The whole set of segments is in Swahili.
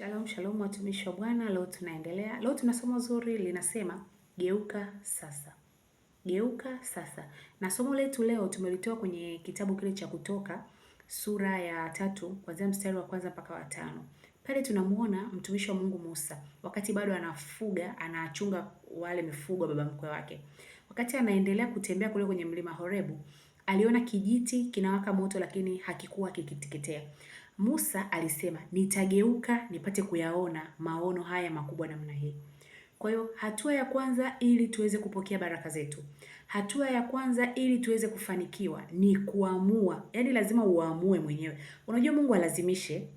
Shalom, shalom watumishi wa Bwana. Leo tunaendelea. Leo tuna somo zuri linasema geuka sasa. Geuka sasa. Na somo letu leo tumelitoa kwenye kitabu kile cha Kutoka sura ya 3 kuanzia mstari wa 1 mpaka wa 5. Pale tunamuona mtumishi wa Mungu Musa wakati bado anafuga, anachunga wale mifugo baba mkwe wake. Wakati anaendelea kutembea kule kwenye mlima Horebu, aliona kijiti kinawaka moto lakini hakikuwa kikiteketea. Musa alisema nitageuka nipate kuyaona maono haya makubwa namna hii. Kwa hiyo hatua ya kwanza ili tuweze kupokea baraka zetu, hatua ya kwanza ili tuweze kufanikiwa ni kuamua. Yaani lazima uamue mwenyewe. Unajua Mungu alazimishe,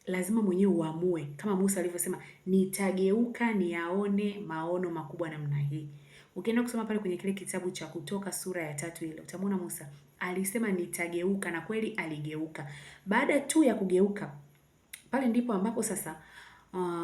lazima mwenyewe uamue. Kama Musa alivyosema nitageuka niyaone maono makubwa namna hii. Ukienda kusoma pale kwenye kile kitabu cha Kutoka sura ya 3 ile, utamwona Musa alisema nitageuka, na kweli aligeuka. Baada tu ya kugeuka, pale ndipo ambapo sasa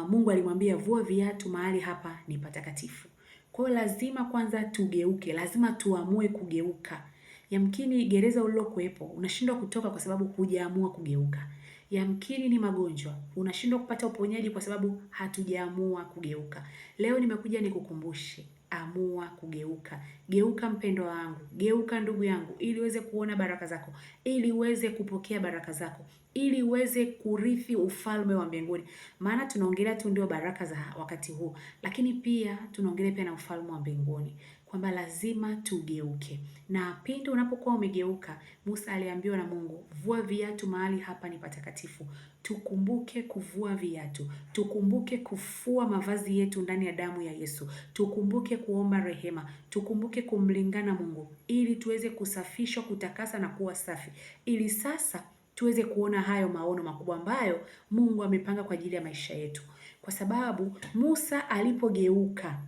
Mungu alimwambia vua viatu, mahali hapa ni patakatifu. Kwa hiyo lazima kwanza tugeuke, lazima tuamue kugeuka. Yamkini gereza ulilokuwepo unashindwa kutoka kwa sababu hujaamua kugeuka. Yamkini ni magonjwa, unashindwa kupata uponyaji kwa sababu hatujaamua kugeuka. Leo nimekuja nikukumbushe, amua kugeuka. Geuka mpendo wangu, geuka ndugu yangu, ili uweze kuona baraka zako, ili uweze kupokea baraka zako, ili uweze kurithi ufalme wa mbinguni. Maana tunaongelea tu ndio baraka za wakati huu, lakini pia tunaongelea pia na ufalme wa mbinguni, kwamba lazima tugeuke. Na pindi unapokuwa umegeuka, Musa aliambiwa na Mungu, vua viatu, mahali hapa ni patakatifu. Tukumbuke kuvua viatu, tukumbuke kufua mavazi yetu ndani ya damu ya Yesu, tukumbuke kuomba rehema, tukumbuke kumlingana Mungu ili tuweze kusafishwa, kutakasa na kuwa safi, ili sasa tuweze kuona hayo maono makubwa ambayo Mungu amepanga kwa ajili ya maisha yetu. Kwa sababu Musa alipogeuka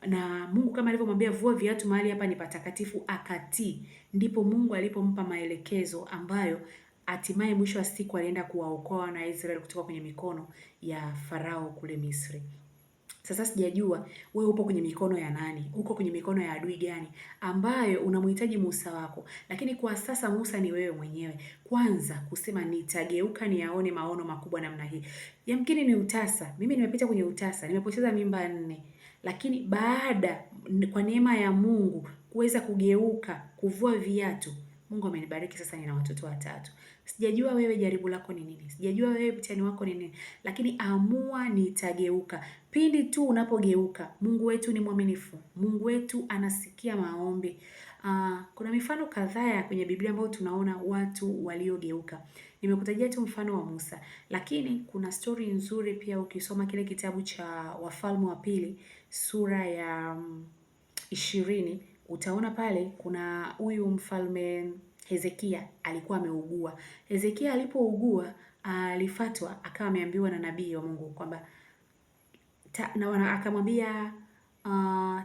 na Mungu kama alivyomwambia vua viatu, mahali hapa ni patakatifu, akatii, ndipo Mungu alipompa maelekezo ambayo hatimaye mwisho wa siku alienda kuwaokoa wana Israeli kutoka kwenye mikono ya Farao kule Misri. Sasa sijajua wewe upo kwenye mikono ya nani? Uko kwenye mikono ya adui gani ambayo unamhitaji Musa wako? Lakini kwa sasa Musa ni wewe mwenyewe. Kwanza kusema nitageuka niyaone maono makubwa namna hii. Yamkini ni utasa. Mimi nimepita kwenye utasa, nimepoteza mimba 4. Lakini baada kwa neema ya Mungu kuweza kugeuka, kuvua viatu, Mungu amenibariki sasa nina watoto 3. Sijajua wewe jaribu lako ni nini. Sijajua wewe mtihani wako ni nini. Lakini amua nitageuka. Pindi tu unapogeuka, Mungu wetu ni mwaminifu. Mungu wetu anasikia maombi. Kuna mifano kadhaa kwenye Biblia ambayo tunaona watu waliogeuka. Nimekutajia tu mfano wa Musa, lakini kuna story nzuri pia ukisoma kile kitabu cha Wafalme wa Pili sura ya 20, utaona pale kuna huyu mfalme Hezekia alikuwa ameugua. Hezekia alipougua alifatwa, akawa ameambiwa na nabii wa Mungu kwamba akamwambia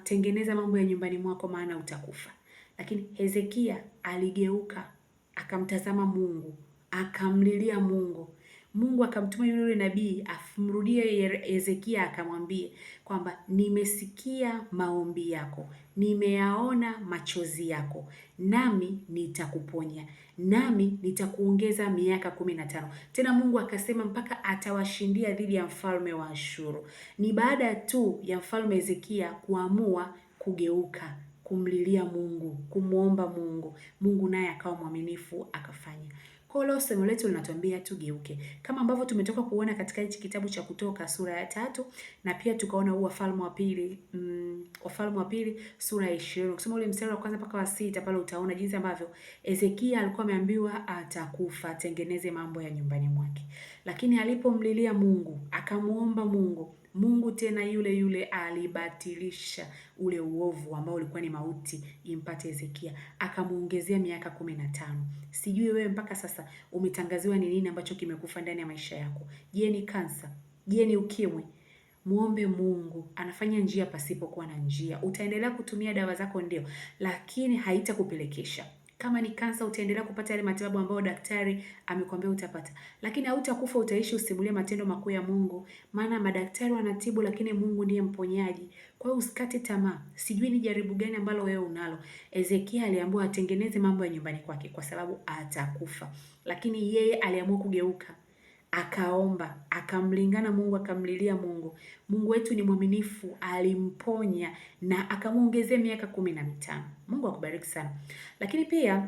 tengeneza mambo ya nyumbani mwako maana utakufa. Lakini Hezekia aligeuka, akamtazama Mungu, akamlilia Mungu. Mungu akamtuma yule nabii amrudie Hezekia akamwambie kwamba nimesikia maombi yako, nimeyaona machozi yako, nami nitakuponya, nami nitakuongeza miaka 15. Tena Mungu akasema mpaka atawashindia dhidi ya mfalme wa Ashuru. Ni baada tu ya mfalme Hezekia kuamua kugeuka, kumlilia Mungu, kumuomba Mungu. Mungu naye akawa mwaminifu akafanya. Kwa hiyo somo letu linatuambia tugeuke. Kama ambavyo tumetoka kuona katika hichi kitabu cha Kutoka sura ya 3, na pia tukaona huu Wafalme wa Pili, Wafalme wa Pili sura ya 20. Ukisoma ule mstari wa 1 mpaka wa 6 pale utaona jinsi ambavyo Hezekia alikuwa ameambiwa atakufa, atengeneze mambo ya nyumbani mwake. Lakini alipomlilia Mungu, akamuomba Mungu, Mungu tena yule yule alibatilisha ule uovu ambao ulikuwa ni mauti impate Hezekia, akamuongezea miaka 15. Sijui wewe mpaka sasa umetangaziwa ni nini ambacho kimekufa ndani ya maisha yako. Je, ni kansa? Je, ni ukimwi? Muombe Mungu, anafanya njia pasipokuwa na njia. Utaendelea kutumia dawa zako ndio, lakini haitakupelekesha. Kama ni kansa utaendelea kupata yale matibabu ambayo daktari amekwambia utapata. Lakini hautakufa, utaishi usimulie matendo makuu ya Mungu. Maana madaktari wanatibu lakini Mungu ndiye mponyaji. Kwa hiyo usikate tamaa. Sijui ni jaribu gani ambalo wewe unalo. Hezekia aliambiwa atengeneze mambo ya nyumbani kwake kwa sababu atakufa. Lakini yeye aliamua kugeuka. Akaomba, akamlingana Mungu, akamlilia Mungu. Mungu wetu ni mwaminifu, alimponya na akamwongezea miaka 15. Mungu akubariki sana. Lakini pia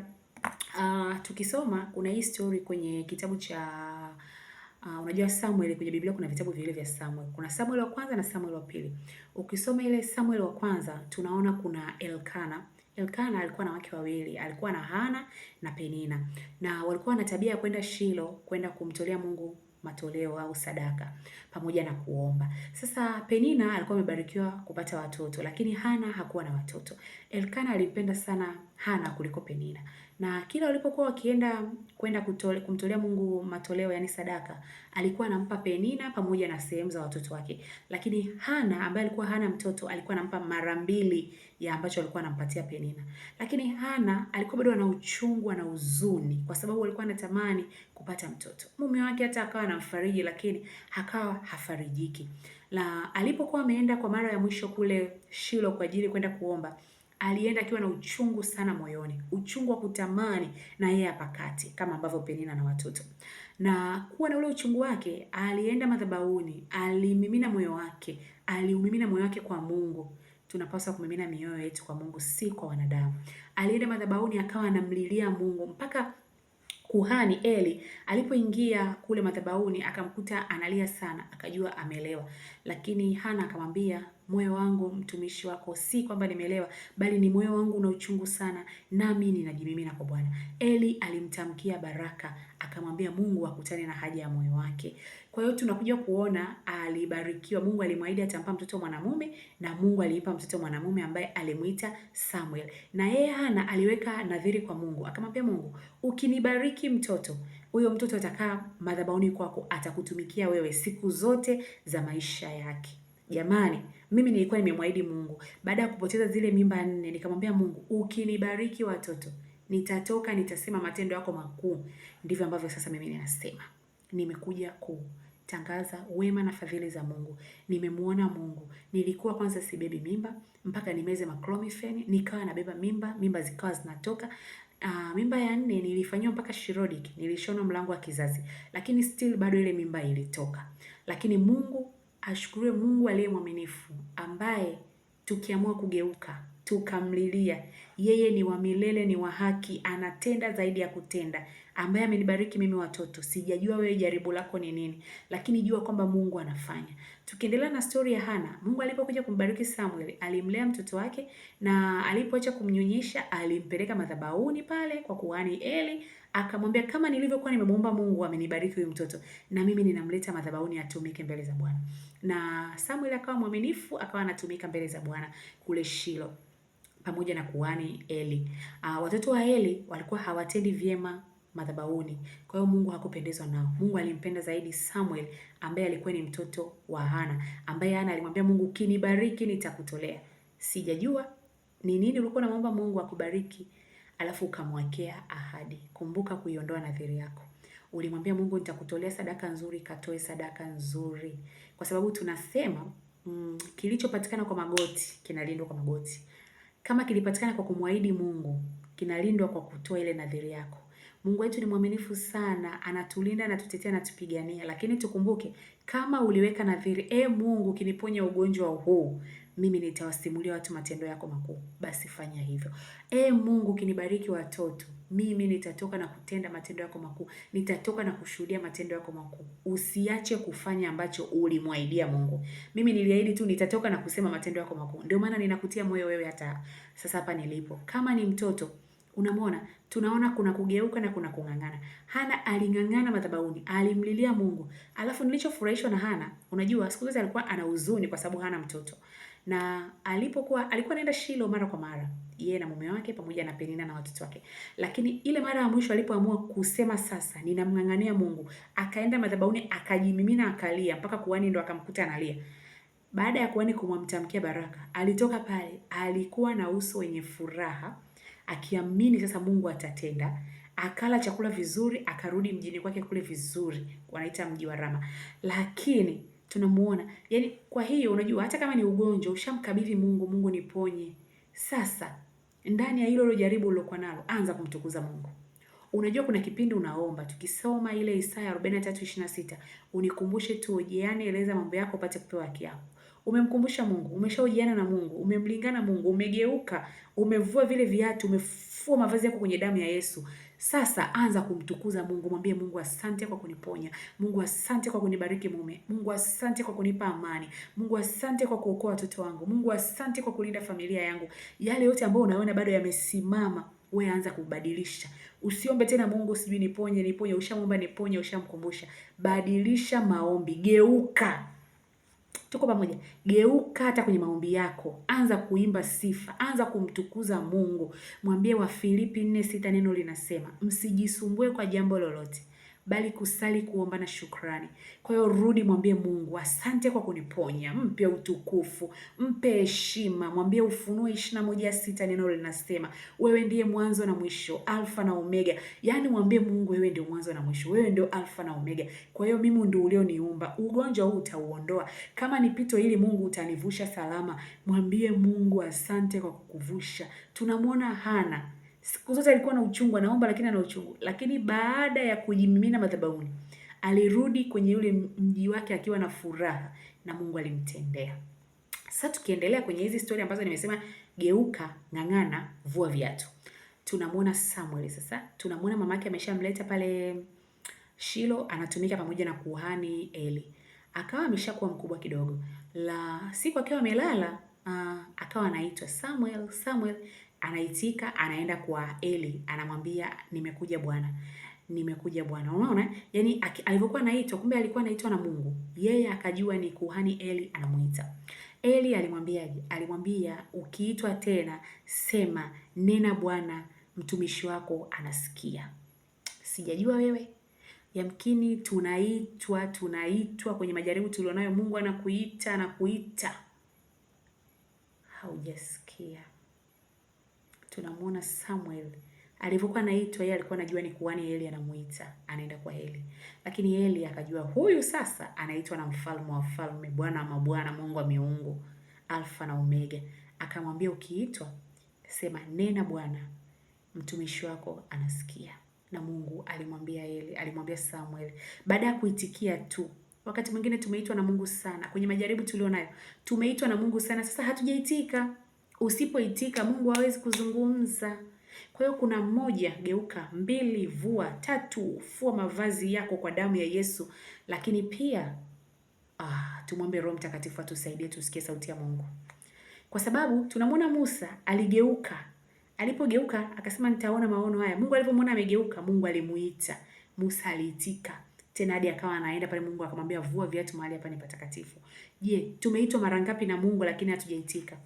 tukisoma kuna hii story kwenye kitabu cha unajua Samuel, kwenye Biblia kuna vitabu viwili vya Samuel. Kuna Samuel wa kwanza na Samuel wa pili. Ukisoma ile Samuel wa kwanza tunaona kuna Elkana. Elkana alikuwa na wake wawili, alikuwa na Hana na Penina. Na walikuwa na tabia ya kwenda Shilo kwenda kumtolea Mungu matoleo au sadaka pamoja na kuomba. Sasa Penina alikuwa amebarikiwa kupata watoto, lakini Hana hakuwa na watoto. Elkana alimpenda sana Hana kuliko Penina. Na kila walipokuwa wakienda kwenda kumtolea Mungu matoleo, yani sadaka, alikuwa anampa Penina pamoja na sehemu za watoto wake. Lakini Hana ambaye alikuwa hana mtoto alikuwa anampa mara mbili ya ambacho alikuwa anampatia Penina. Lakini Hana alikuwa bado ana uchungu na huzuni kwa sababu alikuwa anatamani kupata mtoto. Mume wake hata akawa anamfariji, lakini akawa hafarijiki. La, alipokuwa ameenda kwa mara ya mwisho kule Shilo kwa ajili kwenda kuomba, alienda akiwa na uchungu sana moyoni, uchungu wa kutamani na yeye apakate kama ambavyo Penina na watoto. Na kuwa na ule uchungu wake, alienda madhabahuni, alimimina moyo wake, aliumimina moyo wake kwa Mungu. Tunapaswa kumimina mioyo yetu kwa Mungu, si kwa wanadamu. Alienda madhabahuni akawa anamlilia Mungu mpaka kuhani Eli alipoingia kule madhabahuni akamkuta analia sana, akajua amelewa. Lakini Hana akamwambia, moyo wangu mtumishi wako, si kwamba nimelewa, bali ni moyo wangu una uchungu sana, nami ninajimimina kwa Bwana. Eli alimtamkia baraka, akamwambia Mungu akutane na haja ya moyo wake. Kwa hiyo tunakuja kuona alibarikiwa. Mungu alimwahidi atampa mtoto mwanamume, na Mungu alimpa mtoto mwanamume ambaye alimuita Samuel. Na yeye Hana aliweka nadhiri kwa Mungu, akamwambia Mungu, ukinibariki mtoto huyo mtoto atakaa madhabahuni kwako, atakutumikia wewe siku zote za maisha yake. Jamani, mimi nilikuwa nimemwahidi Mungu baada ya kupoteza zile mimba 4, nikamwambia Mungu, ukinibariki watoto nitatoka, nitasema matendo yako makuu. Ndivyo ambavyo sasa mimi ninasema, nimekuja kutangaza wema na fadhili za Mungu. Nimemuona Mungu. Nilikuwa kwanza sibebi mimba mpaka nimeze maclomiphene, nikawa nabeba mimba, mimba zikawa zinatoka. Mimba ya 4 nilifanyiwa mpaka shirodic, nilishonwa mlango wa kizazi, lakini still bado ile mimba ilitoka. Lakini Mungu ashukuriwe, Mungu aliye mwaminifu, ambaye tukiamua kugeuka tukamlilia, yeye ni wa milele, ni wa haki, anatenda zaidi ya kutenda, ambaye amenibariki mimi watoto. Sijajua wewe jaribu lako ni nini, lakini jua kwamba Mungu anafanya. Tukiendelea na story ya Hana, Mungu alipokuja kumbariki Samuel, alimlea mtoto wake, na alipoacha kumnyonyesha alimpeleka madhabahuni pale kwa kuhani Eli, akamwambia kama nilivyokuwa nimemuomba Mungu amenibariki huyu mtoto, na mimi ninamleta madhabahuni atumike mbele za Bwana. Na Samuel akawa mwaminifu, akawa anatumika mbele za Bwana kule Shilo pamoja na kuhani Eli. Watoto wa Eli walikuwa hawatendi vyema madhabahuni. Kwa hiyo Mungu hakupendezwa nao. Mungu alimpenda zaidi Samuel ambaye alikuwa ni mtoto wa Hana, ambaye Hana alimwambia Mungu, ukinibariki nitakutolea. Sijajua ni nini ulikuwa unamwomba Mungu akubariki, alafu ukamwekea ahadi. Kumbuka kuiondoa nadhiri yako. Ulimwambia Mungu nitakutolea sadaka nzuri, katoe sadaka nzuri. Kwa sababu tunasema kilichopatikana kwa magoti kinalindwa kwa magoti. Kama kilipatikana kwa kumwahidi Mungu, kinalindwa kwa kutoa ile nadhiri yako. Mungu wetu ni mwaminifu sana, anatulinda, anatutetea, anatupigania. Lakini tukumbuke kama uliweka nadhiri, Mungu ukiniponya ugonjwa huu, mimi nitawasimulia watu matendo yako makuu. Basi fanya hivyo. Mungu ukinibariki watoto, mimi nitatoka na kutenda matendo yako makuu. Nitatoka na kushuhudia matendo yako makuu. Usiache kufanya ambacho ulimwahidia Mungu. Mimi niliahidi tu nitatoka na kusema matendo yako makuu. Ndio maana ninakutia moyo wewe hata sasa hapa nilipo. Kama ni mtoto unamwona, tunaona kuna kugeuka na kuna kung'ang'ana. Hana aling'ang'ana madhabahuni, alimlilia Mungu. Alafu nilichofurahishwa na Hana, unajua siku zote alikuwa ana huzuni kwa sababu hana mtoto. Na alipokuwa alikuwa anaenda Shilo mara kwa mara, yeye na mume wake pamoja na Penina na watoto wake. Lakini ile mara ya mwisho alipoamua kusema sasa ninamng'ang'ania Mungu, akaenda madhabahuni akajimimina akalia mpaka kuhani ndo akamkuta analia. Baada ya kuhani kumtamkia baraka, alitoka pale alikuwa na uso wenye furaha, akiamini sasa Mungu atatenda. Akala chakula vizuri, akarudi mjini kwake kule vizuri, wanaita mji wa Rama. Lakini tunamuona, yani kwa hiyo unajua hata kama ni ugonjwa ushamkabidhi Mungu, Mungu niponye. Sasa ndani ya hilo jaribu ulilokuwa nalo, anza kumtukuza Mungu. Unajua kuna kipindi unaomba, tukisoma ile Isaya 43:26, unikumbushe tuojiane, eleza mambo yako upate kupewa haki yako. Umemkumbusha Mungu, umeshaojiana na Mungu, umemlingana Mungu, umegeuka, umevua vile viatu, umefua mavazi yako kwenye damu ya Yesu. Sasa anza kumtukuza Mungu, mwambie Mungu asante kwa kuniponya. Mungu asante kwa kunibariki mume. Mungu asante kwa kunipa amani. Mungu asante kwa kuokoa watoto wangu. Mungu asante kwa kulinda familia yangu. Yale yote ambayo unaona bado yamesimama, wewe anza kubadilisha. Usiombe tena Mungu sijui niponye, niponye, ushamwomba niponye, ushamkumbusha. Badilisha maombi, geuka. Tuko pamoja. Geuka hata kwenye maombi yako, anza kuimba sifa, anza kumtukuza Mungu. Mwambie wa Filipi 4:6 neno linasema, msijisumbue kwa jambo lolote, bali kusali, kuomba na shukrani. Kwa hiyo rudi, mwambie Mungu asante kwa kuniponya, mpe utukufu, mpe heshima, mwambie Ufunuo 21:6 neno linasema wewe ndiye mwanzo na mwisho, Alfa na Omega. Yaani mwambie Mungu wewe ndio mwanzo na mwisho, wewe ndio Alfa na Omega. Kwa hiyo mimi ndio ulioniumba, ugonjwa huu utauondoa, kama ni pito hili Mungu utanivusha salama. Mwambie Mungu asante kwa kukuvusha. Tunamwona Hana siku zote alikuwa na uchungu, anaomba lakini ana uchungu. Lakini baada ya kujimimina madhabahuni, alirudi kwenye yule mji wake akiwa na furaha na Mungu alimtendea. Sasa tukiendelea kwenye hizi story ambazo nimesema geuka, ng'ang'ana, vua viatu. Tunamwona Samuel sasa, tunamwona mamake ameshamleta pale Shilo, anatumika pamoja na kuhani Eli. Akawa ameshakuwa mkubwa kidogo. La siku akiwa amelala, akawa anaitwa Samuel, Samuel. Anaitika, anaenda kwa Eli, anamwambia nimekuja Bwana, nimekuja Bwana. Unaona? Yaani alivyokuwa anaitwa, kumbe alikuwa anaitwa na Mungu. Yeye akajua ni kuhani Eli anamuita. Eli alimwambiaje? Alimwambia ukiitwa tena sema nena Bwana, mtumishi wako anasikia. Sijajua wewe. Yamkini tunaitwa kwenye majaribu tulionayo, Mungu anakuita, anakuita. Haujasikia. Tunamuona Samuel alivyokuwa anaitwa, yeye alikuwa anajua ni kuhani Eli anamuita, anaenda kwa Eli. Lakini Eli akajua huyu sasa anaitwa na mfalme wa falme, Bwana wa mabwana, Mungu wa miungu, Alfa na Omega. Akamwambia ukiitwa sema nena Bwana, mtumishi wako anasikia. Na Mungu alimwambia Eli, alimwambia Samuel. Baada ya kuitikia tu, wakati mwingine tumeitwa na Mungu sana kwenye majaribu tulionayo, tumeitwa na Mungu sana, sasa hatujaitika. Usipoitika Mungu hawezi kuzungumza. Kwa hiyo kuna moja, geuka; mbili, vua; tatu, fua mavazi yako kwa damu ya Yesu. Lakini pia tumwombe Roho Mtakatifu atusaidie tusikie sauti ya Mungu. Kwa sababu tunamwona Musa aligeuka. Alipogeuka akasema nitaona maono haya. Mungu alipomwona amegeuka, Mungu alimuita. Musa aliitika. Tena hadi akawa anaenda pale, Mungu akamwambia vua viatu, mahali hapa ni patakatifu. Je, tumeitwa mara ngapi na Mungu lakini hatujaitika?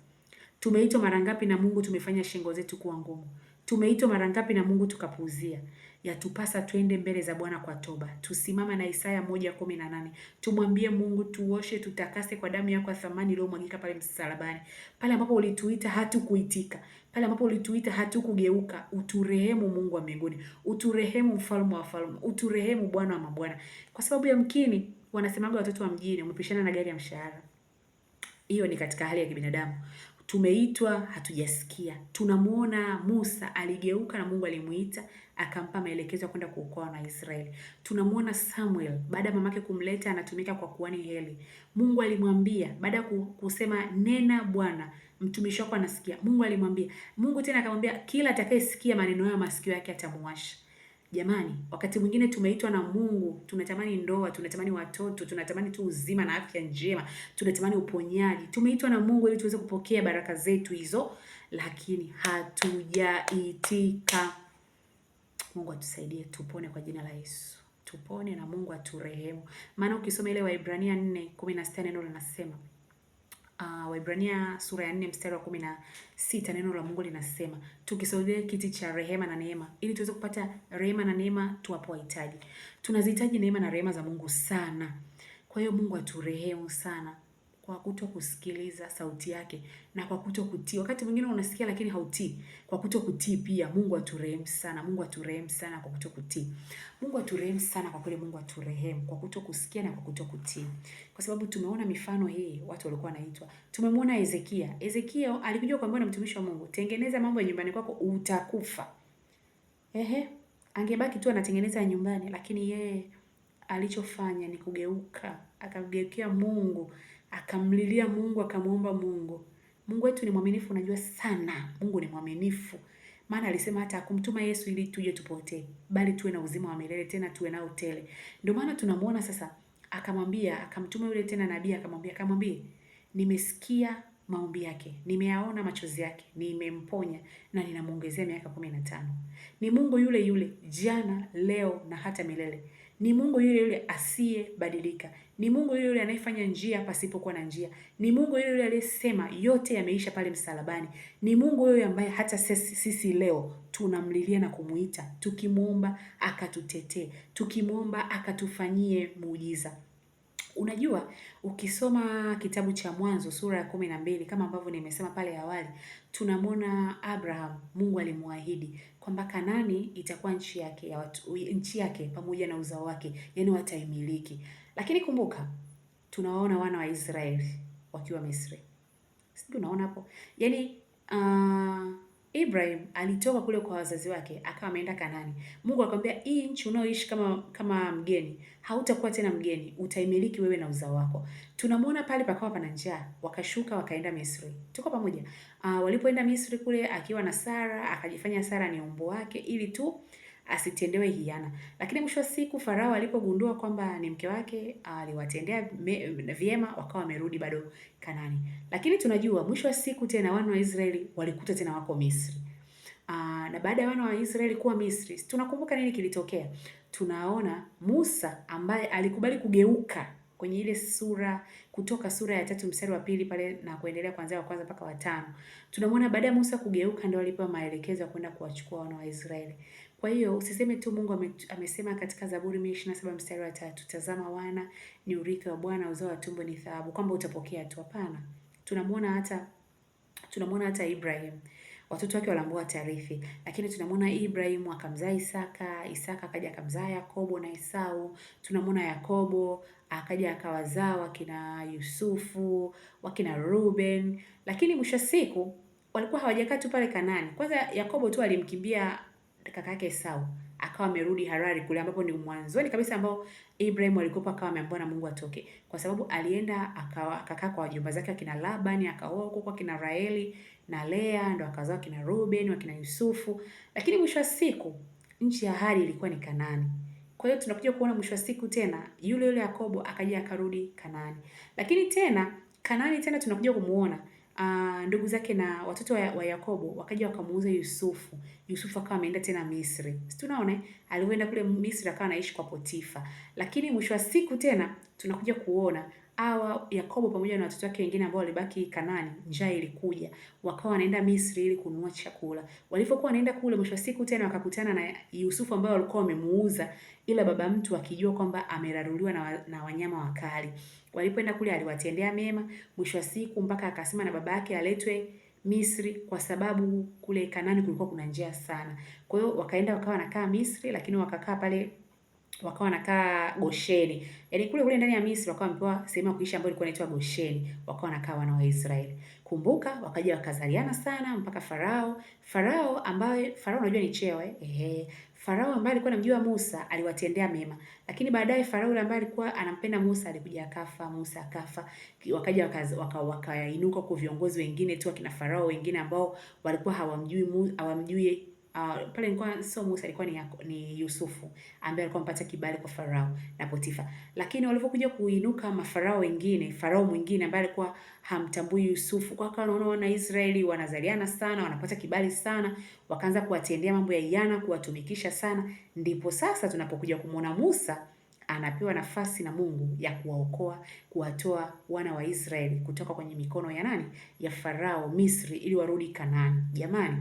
Tumeitwa mara ngapi na Mungu tumefanya shingo zetu kuwa ngumu? Tumeitwa mara ngapi na Mungu tukapuuzia? Yatupasa twende mbele za Bwana kwa toba. Tusimama na Isaya 1:18. Tumwambie Mungu tuoshe, tutakase kwa damu yako ya thamani iliyomwagika pale msalabani. Pale ambapo ulituita hatukuitika. Pale ambapo ulituita hatukugeuka. Uturehemu Mungu wa mbinguni. Uturehemu mfalme wa falme. Uturehemu Bwana wa mabwana. Kwa sababu yamkini wanasemaga watoto wa mjini umepishana na gari ya mshahara. Hiyo ni katika hali ya kibinadamu. Tumeitwa hatujasikia. Tunamuona Musa aligeuka na Mungu alimuita akampa maelekezo ya kwenda kuokoa na Israeli. Tunamuona Samuel baada ya mamake kumleta anatumika kwa kuhani Eli. Mungu alimwambia baada ya kusema nena Bwana, mtumishi wako anasikia. Mungu alimwambia. Mungu tena akamwambia kila atakayesikia maneno hayo masikio yake atamuwasha. Jamani, wakati mwingine tumeitwa na Mungu, tunatamani ndoa, tunatamani watoto, tunatamani tu uzima na afya njema, tunatamani uponyaji. Tumeitwa na Mungu ili tuweze kupokea baraka zetu hizo, lakini hatujaitika. Mungu atusaidie tupone kwa jina la Yesu. Tupone na Mungu aturehemu. Maana ukisoma ile Waebrania 4:16 neno linasema Waebrania sura ya 4 mstari wa 16 neno la Mungu linasema tukisogea kiti cha rehema na neema ili tuweze kupata rehema na neema tuwapo wahitaji. Tunazihitaji neema na rehema za Mungu sana. Kwa hiyo Mungu aturehemu sana kwa kuto kusikiliza sauti yake na kwa kuto kutii. Wakati mwingine unasikia lakini hautii. Kwa kuto kutii pia Mungu aturehemu sana. Mungu aturehemu sana kwa kuto kutii. Mungu aturehemu sana kwa kweli, Mungu aturehemu kwa kuto kusikia na kwa kuto kutii. Kwa sababu tumeona mifano hii watu walikuwa wanaitwa. Tumemwona Hezekia. Hezekia alikuja kuambiwa na mtumishi wa Mungu, tengeneza mambo ya nyumbani kwako utakufa. Ehe, Angebaki tu anatengeneza nyumbani, lakini yeye alichofanya ni kugeuka, akamgeukia Mungu, akamlilia Mungu, akamwomba Mungu. Mungu wetu ni mwaminifu, unajua sana. Mungu ni mwaminifu. Maana alisema hata hakumtuma Yesu ili tuje tupotee, bali tuwe na uzima wa milele, tena tuwe nao tele. Ndio maana tunamuona sasa akamwambia, akamtuma yule tena nabii akamwambia, akamwambie, nimesikia maombi yake, nimeyaona machozi yake, nimemponya na ninamuongezea miaka 15. Ni Mungu yule yule jana, leo na hata milele. Ni Mungu yule yule asiyebadilika. Ni Mungu yule yule anayefanya njia pasipokuwa na njia. Ni Mungu yule yule aliyesema yote yameisha pale msalabani. Ni Mungu yule ambaye hata sisi leo tunamlilia na kumuita, tukimuomba akatutetee, tukimuomba akatufanyie muujiza. Unajua, ukisoma kitabu cha Mwanzo sura ya 12 kama ambavyo nimesema pale awali, tunamwona Abraham, Mungu alimwahidi kwamba Kanani itakuwa nchi yake ya watu, nchi yake pamoja na uzao wake, yani wataimiliki. Lakini kumbuka, tunawaona wana wa Israeli wakiwa Misri. Sijui unaona hapo? Yaani Ibrahim alitoka kule kwa wazazi wake akawa ameenda Kanani. Mungu akamwambia, hii nchi unaoishi kama mgeni, hautakuwa tena mgeni, utaimiliki wewe na uzao wako. Tunamuona pale pakawa pana njaa, wakashuka wakaenda Misri. Tuko pamoja. Walipoenda Misri kule akiwa na Sara, akajifanya Sara ni umbo wake ili tu asitendewe hiana. Lakini mwisho wa siku Farao alipogundua kwamba ni mke wake, aliwatendea vyema, wakawa wamerudi bado Kanani. Lakini tunajua mwisho wa siku tena wana wa Israeli walikuta tena wako Misri. Na baada ya wana wa Israeli kuwa Misri, tunakumbuka nini kilitokea? Tunaona Musa ambaye alikubali kugeuka kwenye ile sura, Kutoka sura ya 3 mstari wa 2 pale na kuendelea kuanzia wa kwanza mpaka wa 5. Tunamwona baada ya Musa kugeuka ndio alipewa maelekezo ya kwenda kuwachukua wana wa Israeli. Kwa hiyo usiseme tu Mungu amesema katika Zaburi 127 mstari wa 3, tazama wana ni urithi wa Bwana, uzao wa tumbo ni thawabu, kwamba utapokea tu. Hapana. Tunamuona hata Ibrahim, watoto wake waliambiwa watarithi, lakini tunamuona Ibrahim akamzaa Isaka, Isaka akaja akamzaa Yakobo na Esau. Tunamuona Yakobo akaja akawazaa wakina Yusufu, wakina Ruben, lakini mwisho siku walikuwa hawajakaa tu pale Kanani. Kwanza Yakobo tu alimkimbia kaka yake Esau, akawa amerudi Harari kule ambapo ni mwanzoni kabisa ambao Ibrahim alikuwa akawa ameambiwa na Mungu atoke, kwa sababu alienda akakaa kwa wajomba zake wakina Labani, akaoa huko kwa kina Raheli na Lea, ndo akazaa kina Ruben, wakina Yusufu. Lakini mwisho wa siku nchi ya ahadi ilikuwa ni Kanani. Kwa hiyo tunakuja kuona mwisho wa siku tena yule yule Yakobo akaja akarudi Kanani. Lakini tena Kanani tena tunakuja kumuona ndugu zake na watoto wa Yakobo wakaja wakamuuza Yusufu. Yusufu akawa ameenda tena Misri. Si tunaona alienda kule Misri akawa anaishi kwa Potifa. Lakini mwisho wa siku tena tunakuja kuona hawa Yakobo pamoja na watoto wake wengine ambao walibaki Kanani, njaa ilikuja, wakawa wanaenda Misri ili kununua chakula. Walipokuwa wanaenda kule, mwisho wa siku tena wakakutana na Yusufu ambaye walikuwa wamemuuza, ila baba mtu akijua kwamba ameraruliwa na wanyama wakali. Walipoenda kule aliwatendea mema, mwisho wa siku mpaka akasema na baba yake aletwe Misri kwa sababu kule Kanani kulikuwa kuna njaa sana. Kwa hiyo wakaenda wakawa wanakaa Misri, lakini wakakaa pale wakawa wanakaa Gosheni. Yaani kule kule ndani ya Misri wakawa wamepewa sehemu ya kuishi ambayo ilikuwa inaitwa Gosheni. Wakawa wanakaa wana wa Israeli. Kumbuka wakaja wakazaliana sana mpaka Farao. Farao ambaye Farao unajua ni cheo eh. Farao ambaye alikuwa anamjua Musa aliwatendea mema. Lakini baadaye Farao yule ambaye alikuwa anampenda Musa alikuja akafa, Musa akafa. Wakaja wakainuka kwa viongozi wengine tu akina Farao wengine ambao walikuwa hawamjui pale ilikuwa sio Musa, alikuwa ni Yusufu ambaye alikuwa amepata kibali kwa Farao na Potifa. Lakini walipokuja kuinuka mafarao wengine, Farao mwingine ambaye alikuwa hamtambui Yusufu, kwa akawa anaona wana Israeli wanazaliana sana, wanapata kibali sana, wakaanza kuwatendea mambo ya hiana, kuwatumikisha sana. Ndipo sasa tunapokuja kumuona Musa anapewa nafasi na Mungu ya kuwaokoa, kuwatoa wana wa Israeli kutoka kwenye mikono ya nani? Ya Farao Misri, ili warudi Kanaani. Jamani,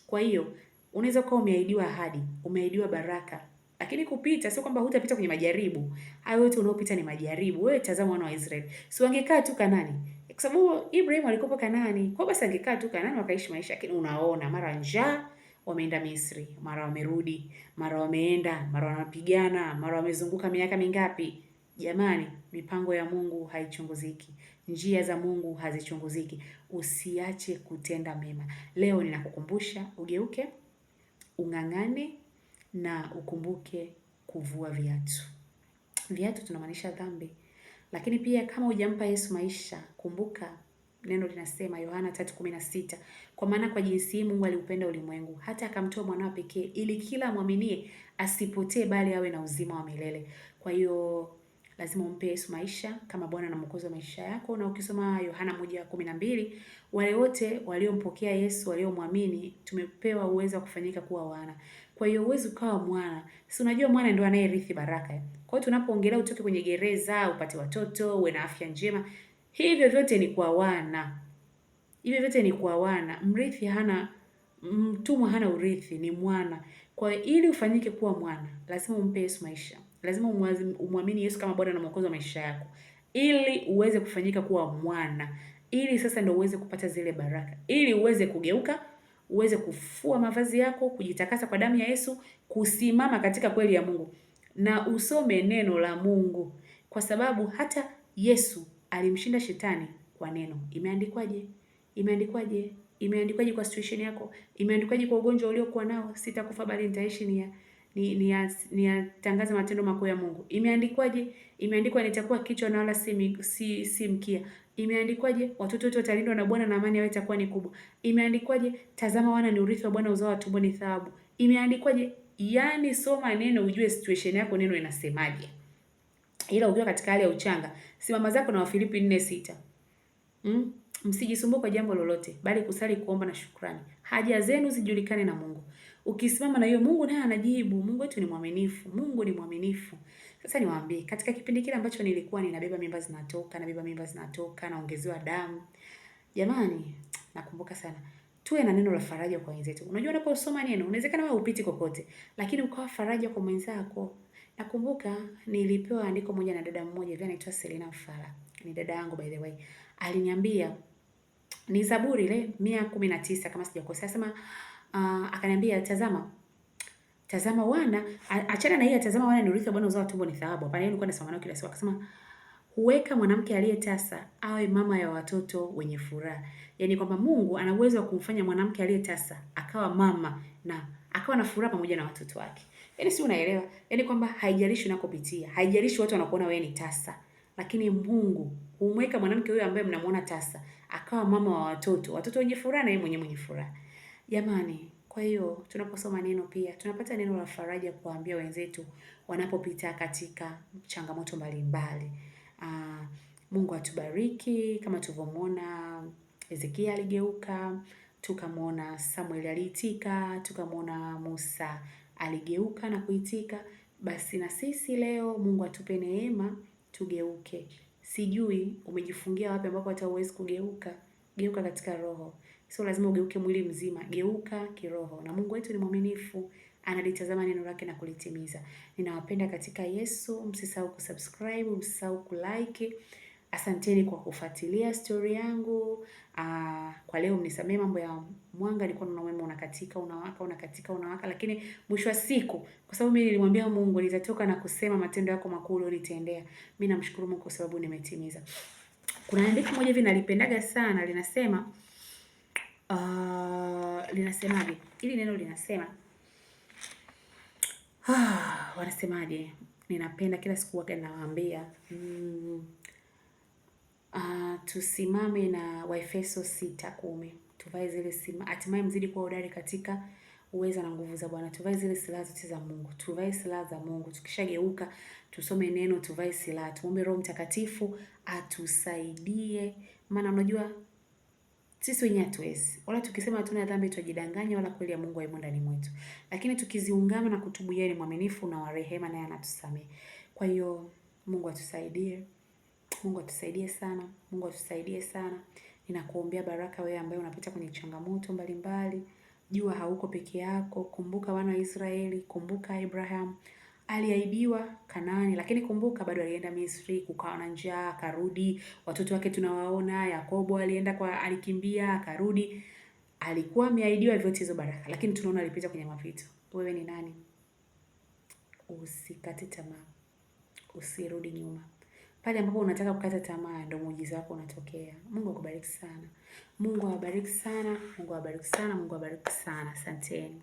kwa hiyo unaweza kuwa umeahidiwa ahadi, umeahidiwa baraka, lakini kupita sio kwamba hutapita kwenye majaribu. Hayo yote unaopita ni majaribu. Wewe tazama wana wa Israeli, si wangekaa tu Kanani? Kwa sababu Ibrahim alikuwa Kanani, kwa basi angekaa tu Kanani wakaishi maisha, lakini unaona mara njaa wameenda Misri, mara wamerudi, mara wameenda, mara wanapigana, mara wamezunguka miaka mingapi? Jamani, mipango ya Mungu haichunguziki, njia za Mungu hazichunguziki. Usiache kutenda mema. Leo ninakukumbusha ugeuke, ung'ang'ane Na ukumbuke kuvua viatu. Viatu tunamaanisha dhambi. Lakini pia kama hujampa Yesu maisha, kumbuka neno linasema Yohana 3:16, kwa maana kwa jinsi hii Mungu aliupenda ulimwengu hata akamtoa mwanawe pekee, ili kila amwaminie asipotee, bali awe na uzima wa milele. Kwa hiyo lazima umpe Yesu maisha kama Bwana na Mwokozi wa maisha yako. Na ukisoma Yohana 1:12, wale wote waliompokea Yesu, waliomwamini, tumepewa uwezo wa kufanyika kuwa wana. Kwa hiyo uwezi ukawa mwana, si unajua mwana ndio anayerithi baraka. Kwa hiyo tunapoongelea utoke kwenye gereza, upate watoto, uwe na afya njema, hivyo vyote ni kwa wana. Hivyo vyote ni kwa wana. Mrithi hana, mtumwa hana urithi, ni mwana. Kwa hiyo ili ufanyike kuwa mwana, lazima umpe Yesu maisha. Lazima umwamini Yesu kama Bwana na Mwokozi wa maisha yako, ili uweze kufanyika kuwa mwana, ili sasa ndio uweze kupata zile baraka, ili uweze kugeuka, uweze kufua mavazi yako, kujitakasa kwa damu ya Yesu, kusimama katika kweli ya Mungu na usome neno la Mungu, kwa sababu hata Yesu alimshinda shetani kwa neno. Imeandikwaje? Imeandikwaje? Imeandikwaje kwa situation yako? Imeandikwaje kwa ugonjwa uliokuwa nao? Sitakufa bali nitaishi niyatangaze matendo makuu ya Mungu. Imeandikwaje? Imeandikwa nitakuwa kichwa na wala si mkia. Imeandikwaje? Watoto wote watalindwa na Bwana na amani yao itakuwa ni kubwa. Imeandikwaje? Tazama wana ni urithi wa Bwana, uzao wa tumboni thawabu. Imeandikwaje? Yaani soma neno ujue situation yako neno inasemaje. Ila ukiwa katika hali ya uchanga, simama zako na Wafilipi 4:6. Msijisumbue kwa jambo lolote, bali kusali, kuomba na shukrani. Haja zenu zijulikane na Mungu. Ukisimama na hiyo, Mungu naye anajibu. Mungu wetu ni mwaminifu. Mungu ni mwaminifu. Sasa niwaambie, katika kipindi kile ambacho nilikuwa ninabeba mimba zinatoka, nabeba mimba zinatoka, naongezewa damu. Jamani, nakumbuka sana. Tuwe na neno la faraja kwa wenzetu. Unajua unaposoma neno, inawezekana wewe upiti kokote, lakini ukawa faraja kwa mwenzako. Nakumbuka nilipewa andiko moja na dada mmoja hivi anaitwa Selina Mfala. Ni dada yangu by the way. Aliniambia ni Zaburi ile 119 kama sijakosea. Sema akaniambia tazama, tazama wana, achana na hii tazama wana ni urithi wa Bwana, uzao wa tumbo ni thawabu. Hapana, nilikuwa nasoma nao kila siku. Akasema huweka mwanamke aliyetasa awe mama ya watoto wenye furaha. Yaani kwamba Mungu ana uwezo wa kumfanya mwanamke aliyetasa akawa mama na akawa na furaha pamoja na watoto wake. Yaani si unaelewa? Yaani kwamba haijalishi unakopitia, haijalishi watu wanakuona wewe ni tasa, lakini Mungu humweka mwanamke huyo ambaye mnamuona tasa akawa mama wa watoto, watoto wenye furaha na yeye mwenyewe mwenye furaha. Jamani, kwa hiyo tunaposoma neno pia tunapata neno la faraja kuwaambia wenzetu wanapopita katika changamoto mbalimbali. Mungu atubariki. Kama tulivyomwona Hezekia aligeuka, tukamwona Samuel aliitika, tukamwona Musa aligeuka na kuitika. Basi na sisi leo Mungu atupe neema tugeuke. Sijui umejifungia wapi ambapo hata huwezi kugeuka. Geuka katika roho. Sio lazima ugeuke mwili mzima, geuka kiroho. Na Mungu wetu ni mwaminifu, analitazama neno lake na kulitimiza. Ninawapenda katika Yesu. Msisahau kusubscribe, msisahau kulike. Asanteni kwa kufuatilia story yangu. Kwa leo mnisamee mambo ya mwanga, nilikuwa naona umeme unakatika, unawaka, unakatika, unawaka, lakini mwisho wa siku kwa sababu mimi nilimwambia Mungu nitatoka na kusema matendo yako makuu ulionitendea. Mimi namshukuru Mungu kwa sababu nimetimiza. Kuna andiko moja hivi nalipendaga sana linasema linasemaje? Hili neno linasema wanasemaje? Ninapenda kila siku waga nawaambia tusimame na Waefeso 6:10. Tuvae zile silaha, hatimaye mzidi kuwa hodari katika uweza na nguvu za Bwana. Tuvae zile silaha zote za Mungu. Tuvae silaha za Mungu. Tukishageuka tusome neno, tuvae silaha. Tuombe Roho Mtakatifu atusaidie. Maana unajua sisi wenyewe hatuwezi. Wala tukisema hatuna dhambi tutajidanganya, wala kweli ya Mungu haimo ndani mwetu. Lakini tukiziungama na kutubu, yeye ni mwaminifu na wa rehema, naye anatusamehe. Kwa hiyo Mungu atusaidie. Mungu atusaidie sana. Mungu atusaidie sana. Ninakuombea baraka wewe ambaye unapita kwenye changamoto mbalimbali. Jua hauko peke yako. Kumbuka wana wa Israeli, kumbuka Abraham. Aliahidiwa Kanaani, lakini kumbuka bado alienda Misri, kukawa na njaa, akarudi. Watoto wake tunawaona, Yakobo alienda kwa, alikimbia, akarudi. Alikuwa ameahidiwa vyote hizo baraka, lakini tunaona alipita kwenye mapito. Wewe ni nani? Usikate tamaa. Usirudi nyuma. Pale ambapo unataka kukata tamaa ndio muujiza wako unatokea. Mungu akubariki sana. Mungu awabariki sana. Mungu awabariki sana. Mungu awabariki sana. Asanteni.